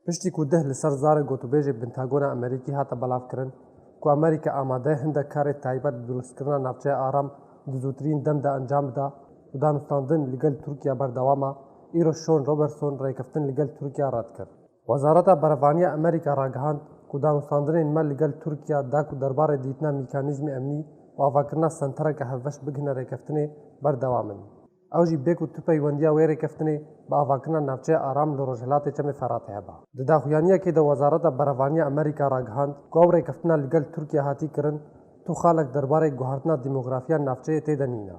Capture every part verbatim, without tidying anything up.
Piştî ku deh li ser zarê gotûbêjê Pentagona Amerîkî hate belavkirin ku Amerîka amade ye hindek karê taybet bi dirustkirina navçeya aram di zûtirîn dem de encam bida û danûstandin li gel Tirkiye berdewam e, îro Sean Robertson rêkeftin li gel Tirkiye red kir. Wezareta Berevaniya Amerîka ragihand ku danûstandinên me li gel Tirkiye da ku derbarê dîtina mekanîzmê emnî û avakirina sentereke hevbeş bigihine rêkeftinê berdewam in. Ew jî bê ku tu peywendiya wê rêkeftinê bi avakirina navçeya aram li Rojhilatê Çemê Feratê hebe. Di daxuyaniyekê de Wezareta Berevaniya Amerîka ragihand ku ew rêkeftina li gel Tirkiye hatî kirin, tu xalek derbarê guhartina demografiya navçeyê tê de nîne.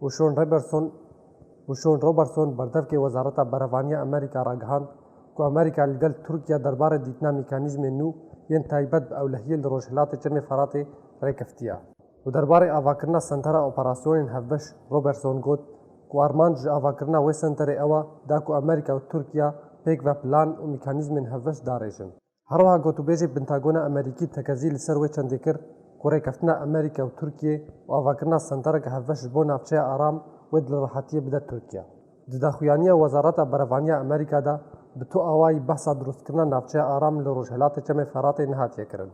Û Sean Robertson, û Sean Robertson berdevkê Wezareta Berevaniya Amerîka ragihand ku Amerîka li gel Tirkiye derbarê dîtina mekanîzmên nû yên taybet bi ewlehiyê li Rojhilatê Çemê Feratê rêkeftiye. Û derbarê avakirina sentera operasyonên hevbeş Robertson got ku armanc ji avakirina wê senterê ew e da ku Amerîka û Tirkiye pêk ve plan û mekanîzmên hevbeş darêjin. Her wiha gotûbêjê Pentagona Amerîkî tekezî li ser wê çendê kir ku rêkeftina Amerîka û Tirkiyê û avakirina sentereke hevbeş ji bo navçeya aram wê di li rehetiyê bide Tirkiye. Di daxuyaniya Wezareta Berevaniya Amerîka de bi tu awayî behsa dirustkirina navçeya aram li Rojhilatê Çemê Feratê nehatiye kirin,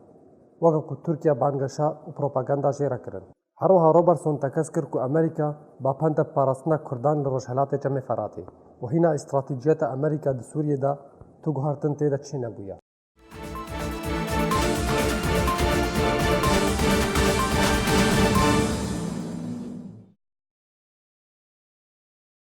weke ku Tirkiye bangeşa û propaganda jê re kirin. Her wiha Robertson tekez kir ku Amerîka bapende parastina Kurdan li Rojhilatê Çemê Feratê û hîna îstratejiyeta Amerîka di Sûriyê de tu guhertin tê de çênebûye.